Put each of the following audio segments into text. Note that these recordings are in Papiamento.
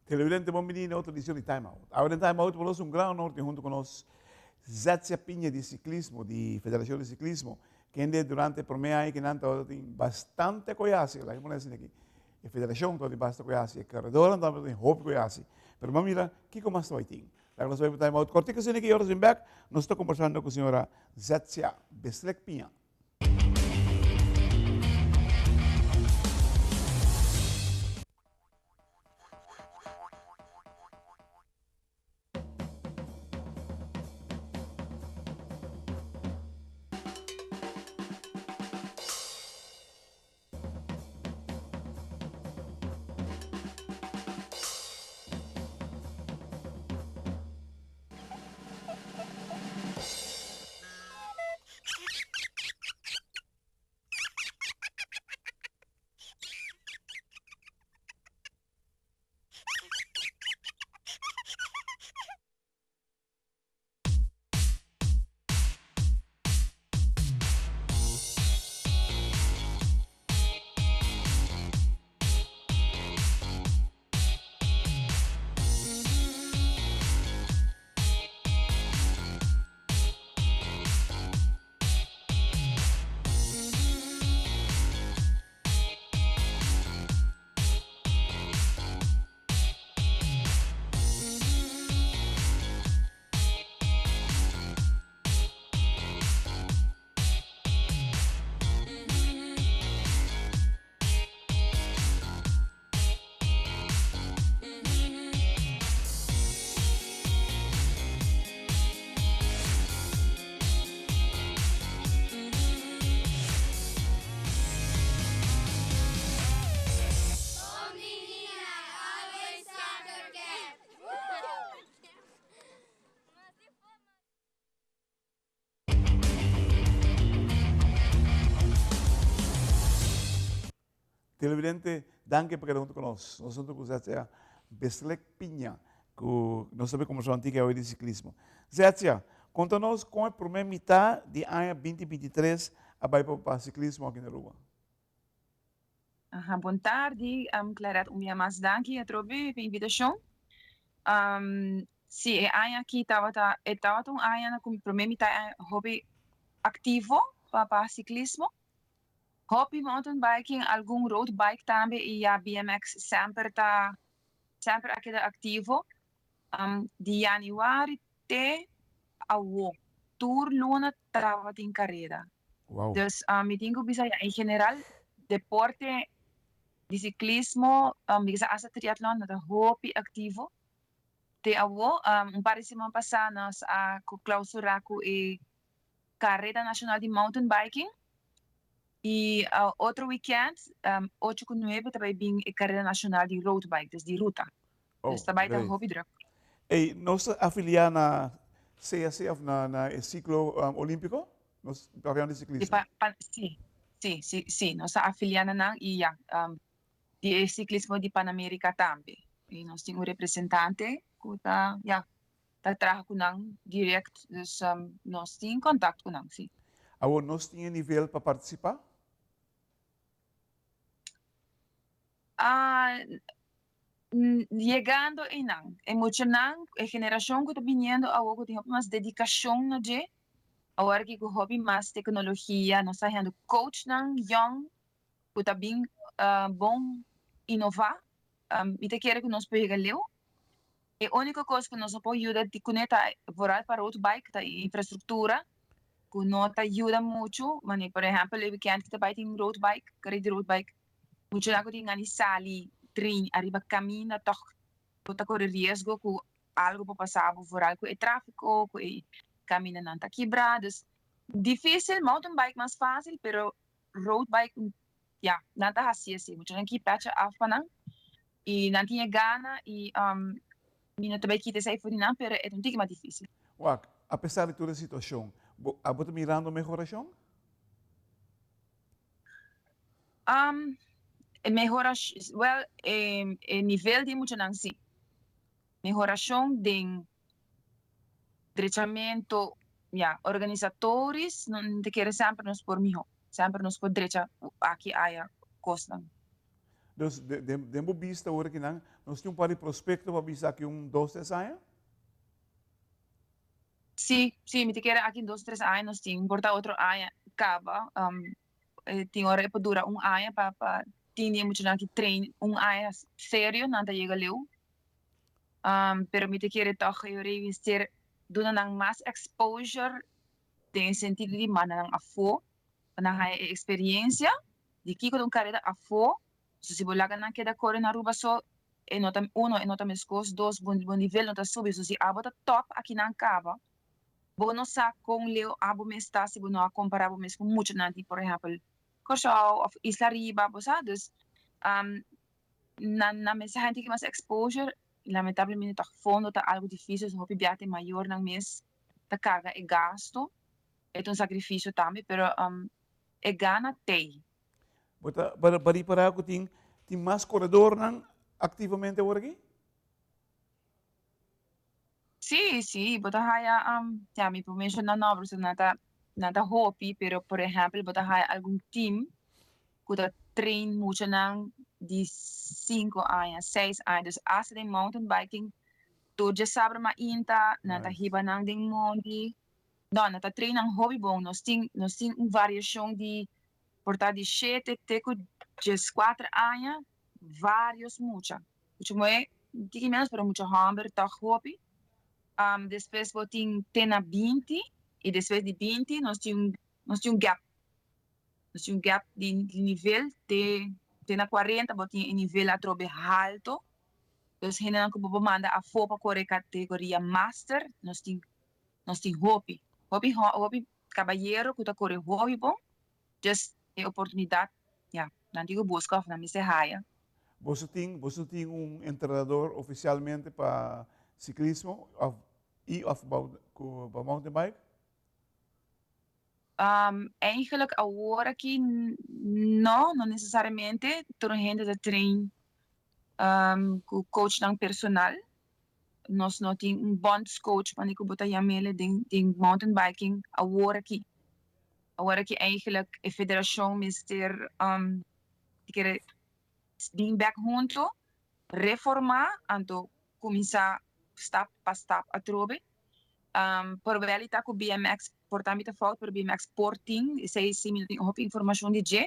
Televidente bon bini na otro edicion di Time Out. Awe den Time Out por nos un gran honor tin hunto cu nos Zetsia Piña di ciclismo, di Federacion di Ciclismo, kende durante e prome aña ki nan tabata tin bastante koyasi, laga mi pone asina aki, e federacion tabata tin basta koyasi, e corredornan tambe tabata tin hopi koyasi, pero bo a mira kico mas tabata tin. Laga nos bai pa Time Out cortico asina aki, ora nos bin bek nos ta combersando cu señora Zetsia Beslek Piña. Televidente, danki pa keda huntu ku nos. Nos huntu ku Zetsia Beslek Piña, ku nos ta bin kombersá un tiki awe di siklismo. Zetsia, konta nos kon e promé mitá di aña 2023 a bai pa siklismo aki na Aruba. Aha, bon tardi, Claret, un bia mas danki atrobe pa e invitashon. Si, e aña aki tabata, e tabata un aña na ku promé mitá hopi aktivo pa siklismo. Hopi mountain biking, algun road bike tambe y ya BMX semper ta semper a keda activo. Di januari te awo tur luna tabatin careda. Wow. Dus mi tin cu bisa ya en general deporte di ciclismo, mi kisa hasta triatlon ta hopi activo te awo. Un par di siman pasa nos a clausura cu e Carrera Nacional di Mountain Biking y otro weekend ocho cu nuebe ta bay bin e Carrera Nacional di Road Bike, dus di ruta. Oh, Dus ta bay ta great. hopi druk. Ey, nos ta afilia na CAC of na na e ciclo olimpico? Nos papiando di Di ciclismo. pa pa si, si, si, si, nos ta afilia na nan y ya, di e ciclismo di Panamerica tambe. Y nos tin un representante cu ta, ya, ta traha cu nan direct, dus nos tin contact cu nan, si. Awor nos tin e nivel pa participa? Ah, yegando eynan. E muchanan, e generacion cu ta biniendo awor cu tin hopi mas dedicacion na dje, awor aki cu hopi mas tecnologia, nos ta hañando coachnan young cu ta bin bon innova. Mi ta kere cu nos por yega leu. E úniko kos ku nos no por yuda di kuné ta vooral pa road bike ta e infrastruktura ku no ta yuda muchu. Mane por ehèmpel e wikènt ku ta bai tin road bike, kare di road bike, muchanan ku tin gana di sali trin ariba kaminda tòg bo ta kore riesgo ku algu por pasa bo vooral ku e tráfiko ku e kamindanan ta kibrá. Dus difísil, mountain bike mas fásil pero road bike ya nan ta hasi así. Muchanan ki pècha af pa nan Y nan tin e gana y mi no ta bay kita esey for di nan, pero e ta un tiki mas dificil. Wak, apesar di tur e situacion, bo abo ta mirando mehoracion? E mehoracion, well, e nivel di e muchanan si. Mehoracion den drechamento, ya, organisatoris, no ta kere semper nos por miho, semper nos por drecha aki aya cosnan. Dus den den bo bista ora ki nan nos tin un par di prospecto pa bisa aki un dos tres aña? Sí, sí, mi ta kere aki dos tres aña nos tin, por ta otro aña caba, tin ora e por dura un aña pa pa tin di e muchanan ki train un aña serio nan ta yega leu. Pero mi ta kere tog e ora ei mester duna nan mas exposure den e sentido di manda nan afó pa nan haña e experiencia di kiko ta un karera afó. So si bo laga nan keda kore na Aruba so e no ta uno e no ta meskos, dos bo bo nivel no ta subi. So si abo ta top akinan kaba bo no sa kon leu abo mes ta si bo no a kompara bo mes ku muchanan di por ehèmpel Kòrsou òf Isla Riba bo sa. Dus nan nan mester haña tiki mas exposure lamentablemente tòg fondo ta algu difisil so hopi bia te mayornan mes ta karga e gasto e ta un sakrifisio tambe pero e gana tei. Bo ta bo ripará ku tin tin mas koredornan aktivamente awor aki? Sí, sí, bo ta haya, ya mi por menciona nomber, so nan ta, nan ta hopi, pero por ehempel bo ta haya algun team ku ta train muchanan di sinku aña, seis aña, dus asta den mountain biking tur djasabra mainta nan ta hiba nan den mondi, no, nan ta train nan hopi bon, nos tin, nos tin un variashon di por ta di shete te ku djeskuater aña, varios mucha. Mucha muhé un tiki ménos pero mucha hòmber tòg hopi. Despues bo tin te na binti i despues di binti nos tin un nos tin un gap. Nos tin un gap di nivel te te na kuarenta bo tin e nivel atrobe halto. Dus hendenan ku bo por manda afó pa kore kategoria master nos tin nos tin hopi. Hopi hopi kabayero ku ta kore hopi bon. Just e oportunidat ya nan tin ku buska òf nan mester haya. Boso tin boso tin un entrenador ofisialmente pa siklismo òf i òf ku pa mountain bike? Eigenlijk awor aki no, no nesesariamente. Tur hende ta train ku coachnan personal. Nos no tin un bondscoach manera ku bo ta yam'el den den mountain biking awor aki. Awor aki eigenlijk e federashon mester kere bin bek hunto, reforma anto kuminsá stap pa stap atrobe. Por wel ta ku BMX por ta mi ta fout pero BMX por tin esei si mi no tin hopi informashon di dje.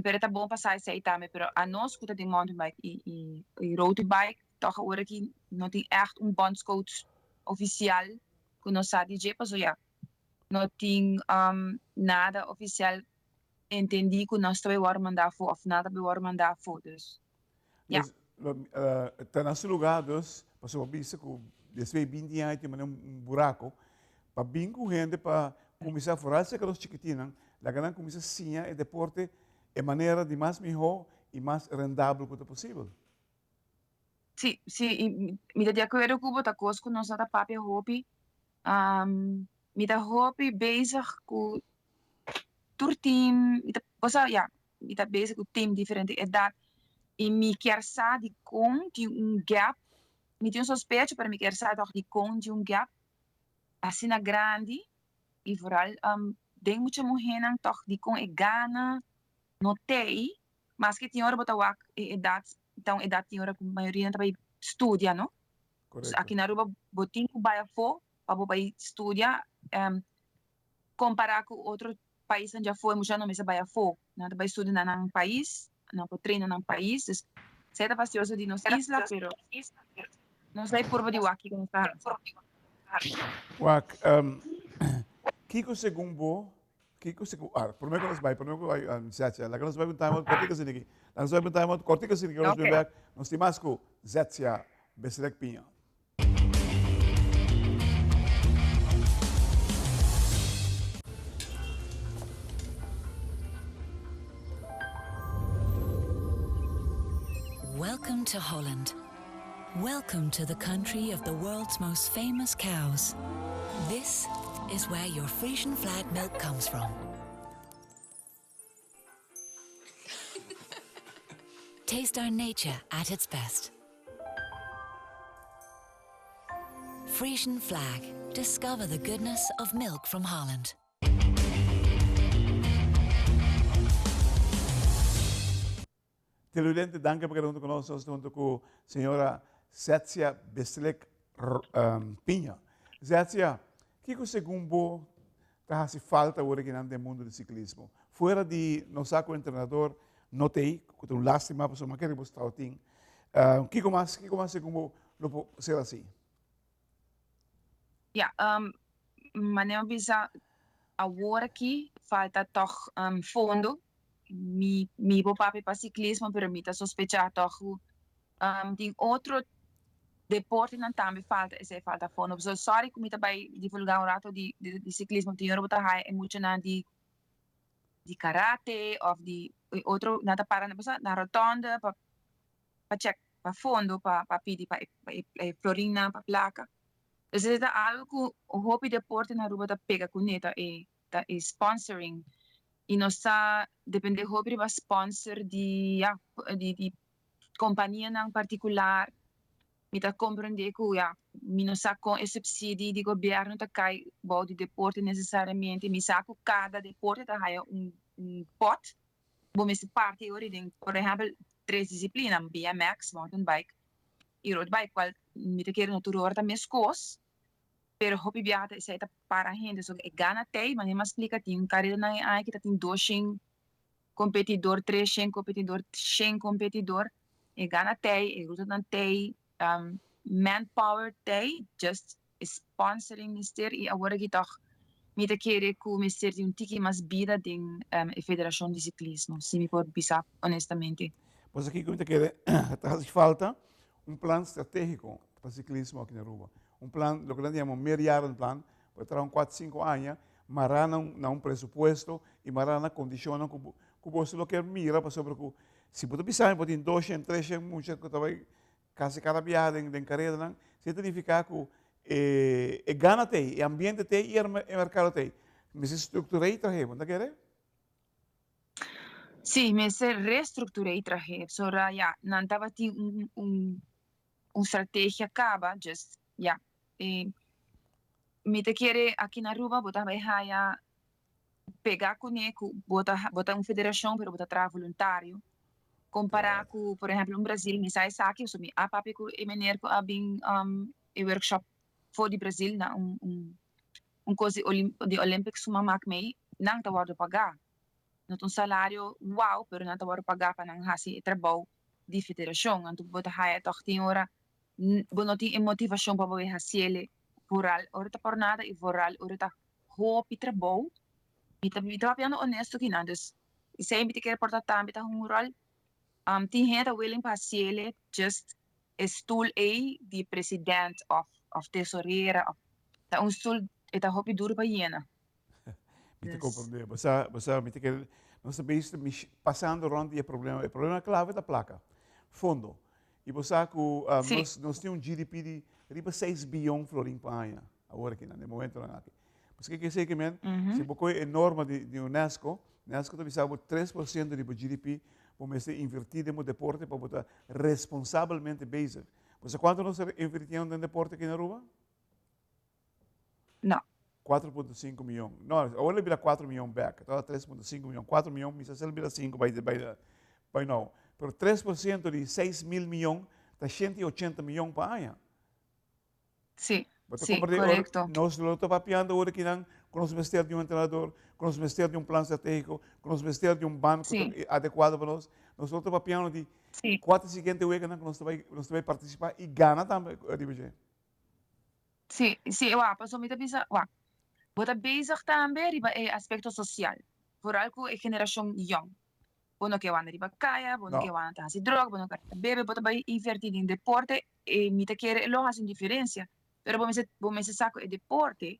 Pero e ta bon pa sa esei tambe pero anos ku ta den mountain bike i i road bike tòg awor aki no tin ègt un bondscoach ofisial ku nos sa di dje pasobra ya no tin nada ofisial entendí ku nos ta bai wòrdu mandá afó òf nan ta bai wòrdu mandá afó. Dus, ya. Ta na su lugá dus, pasobra bo bisa ku despues di binti aña tin manera un burako, pa bin ku hende pa kuminsá foral serka nos chikitinnan, laga nan kuminsá siña e deporte e manera di mas mihó i mas rendabel ku ta posibel. Sí, sí, i mi ta di akuerdo ku bo, ta kos ku nos no ta papia hopi. Mi ta hopi bezig ku tur team, mi ta, bo sa, ya, mi ta bezig ku team diferente edat i mi kier sa dikon tin un gap, mi tin un sospecho pero mi kier sa tòg dikon tin un gap asina grandi i vooral den mucha muhénan tòg dikon e gana no t'ei. Maske tin ora bo ta wak e edat, ta un edat tin ora ku mayoria nan ta bai studia, no? Korekto. Aki na Aruba bo tin ku bai afó pa bo bai studia, kompará ku otro paisnan djafó e muchanan no mester bai afó, nan ta bai studia na nan pais, nan por train na nan pais, dus esei ta fastioso di nos isla, pero nos ta purba di wak kiko nos ta hasi. Wak, kiko segun bo Kiko si ku, ah, prome ku nos bai, prome ku bai, um, Zetsia, laga nos bai un time out, kortiko asina aki. Laga nos bai un time out, kortiko asina aki, nos bin bek. Nos tin mas ku Zetsia Besrek Piña. Welcome to Holland. Welcome to the country of the world's most famous cows. This is where your Frisian flag milk comes from. Taste our nature at its best. Frisian flag. Discover the goodness of milk from Holland. Televidente, danki pa keda huntu ku nos. Nos ta huntu ku señora Zetsia Beslik Piña. Zetsia, kiko segun bo ta hasi falta awor akinan den mundu di siklismo? Fuera di nos sa ku entrenador no t'ei, ku ta un lastima pasobra mi a kere bo stau tin. Kiko mas, kiko mas segun bo lo por ser asi? Ja, manera mi bisa awor aki falta tog fondo. Mi mi por papia pa ciclismo pero mi ta sospecha tog cu tin otro deportenan tambe falta esey falta fondo. So sorry cu mi ta bay divulga un rato di di ciclismo tin ora bo ta haya e muchanan di di karate of di otro nan ta para na rotonde pa pa check pa fondo pa pa pidi pa e e florinnan pa placa. Pues esey ta algo cu hopi deporte na Aruba ta pega cune ta e ta e sponsoring y nos ta depende hopi riba sponsor di ya di di companianan particular. Mi ta comprende cu ya mi no sa con e subsidie di gobierno ta cay bou di deporte necesariamente. Mi sa cu cada deporte ta haya un un pot. Bo mester parti e ora den, por ehempel, tres disiplina, BMX, mountain bike y road bike, cual mi ta kere no tur ora ta mescos, pero hopi biaha ta esey ta para hende. So e gana tey, manera mi a splica, tin un careda nan e aña ki ta tin doshen competidor, treshen competidor, shen competidor. E gana tey, e rutanan tey, manpower tey, just sponsoring mester y awor aki tog mi ta kere cu mester tin un tiki mas bida den e federacion di ciclismo, si mi por bisa honestamente. Pues aki cu mi ta kere ta haci falta un plan strategico pa ciclismo aki na Aruba. Un plan, loke nan ta yama un meerjarenplan, por traha un cuatro, cinco aña, mara na un presupuesto y mara na condicionnan cu cu boso lo kier mira pasobra cu si bo ta bisa mi bo tin doshen, treshen mucha cu ta bay Casi cada biaha den den caredanan, esey ta nifica cu e e gana t'ey, e ambiente t'ey y e mercado t'ey. Mester structura y trahe, bo no ta kere? Sí, mester restructura y trahe. Pasobra ya, nan tabatin un un un strategia caba, just ya. E mi ta kere aki na Aruba bo ta bay haya pega kuné ku bo ta bo ta un federashon pero bo ta traha voluntario kompará ku por ehèmpel un Brasil mi sa esaki pasobra mi a papia ku e meneer ku a bin e workshop for di Brasil na un un un kos di di Olympics ku mi a mak mei nan ta wòrdu pagá no ta un salario wou pero nan ta wòrdu pagá pa nan hasi e trabou di federashon anto bo ta haya tòg tin ora bo no tin e motivashon pa bo bai hasiel vooral ora ta por nada i vooral ora ta hopi trabou. Mi ta mi ta papiando honesto kinan, dus esei mi ta kere por ta tambe ta hunga un ròl. Tin hende ta willing pa hasiel just e stoel ei di president òf òf tesorera òf ta un stoel e ta hopi duru pa yena. Mi ta komprendé. Bo sa, bo sa mi ta kere nos ta bezig ta pasando rònt di e problema. E problema klave ta plaka, fondo. I bo sa ku nos nos tin un GDP di riba seis biyon florin pa aña. Awor aki nan, den momentonan aki. Paske ke esei ke men, si bo kohe e norma di di UNESCO, UNESCO ta bisa bo 3% di bo GDP bo mester inverti den bo deporte pa bo ta responsabelmente bezig. Bo sa kuantu nos ta invirtiendo den deporte aki na Aruba? No. 4.5 miyon. No, awor el a bira 4 miyon bek. Tabata 3.5 miyon. 4 miyon, mi sa si el bira 5 by, by, by now. Pero 3% di 6.000 miyon ta 180 miyon pa aña. Sí, sí, korekto. Nos lo ta papiando ora kinan ku nos mester di un entrenador, ku nos mester di un plan stratégiko, ku nos mester di un ban ku ta adekuado pa nos. Nos lo ta papiando di kua ta e siguiente weganan ku nos ta bai nos ta bai partisipá i gana tambe riba dje. Sí, sí, wak, pasobra mi ta bisa, wak, bo ta bezig tambe riba e aspekto sosial, vooral ku e generashon yòn. Bo no ke wanda riba kaya, bo no ke wanda ta hasi droga, bo no ke wanda ta bebe, bo ta bai invertí den deporte e mi ta kere e lo hasi un diferensia. Pero bo mester bo mester sa ku e deporte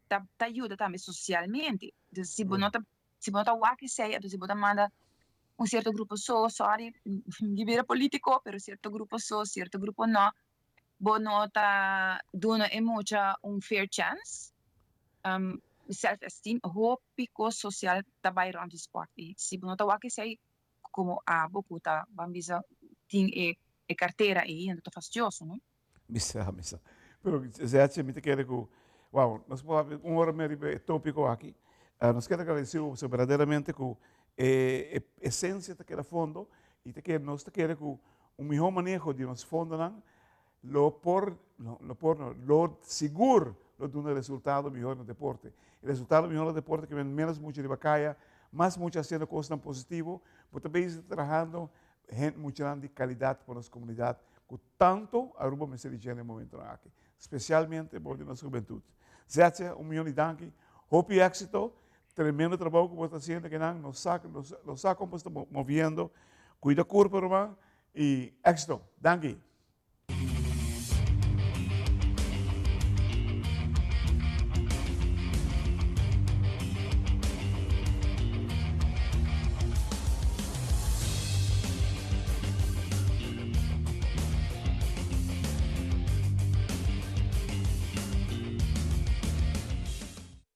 ta ta yuda tambe sosialmente. Entonces si bo no ta si bo no ta wak esei entonces si bo ta manda un sierto grupo so, sorry mi bira politico, pero sierto grupo so, sierto grupo no, bo no ta duna e mucha un fair chance. Self esteem, hopi kos sosial ta bai rond di sport i si bo no ta wak esei komo abo ku ta ban bisa tin e e kartera ei anto ta fastioso no. Mi sa, mi sa. Pero Zetje, mi ta kere ku, wow, nos por papia un ora mei riba e topiko aki. Nos kier agradesi bo pasobra berdaderamente ku e esensia ta keda fondo. I ta kere, nos ta kere ku un mihó maneho di nos fondonan lo por, no, lo por no, lo sigur lo duna resultado mihó na deporte. E resultado mihó na deporte ke men ménos mucha riba kaya, mas mucha hasiendo kosnan positivo, bo ta bezig ta trahando hende muchanan di kalidat pa nos komunidat ku tanto Aruba mester di dje na e momentonan aki, spesialmente bou di nos hubentut. Zetsha, un miyon di danki, hopi éksito. Tremendo trabou ku bo ta hasiendo akinan, nos sa nos sa kon bo sta moviendo. Kuida kurpa ruman i éksito. Danki.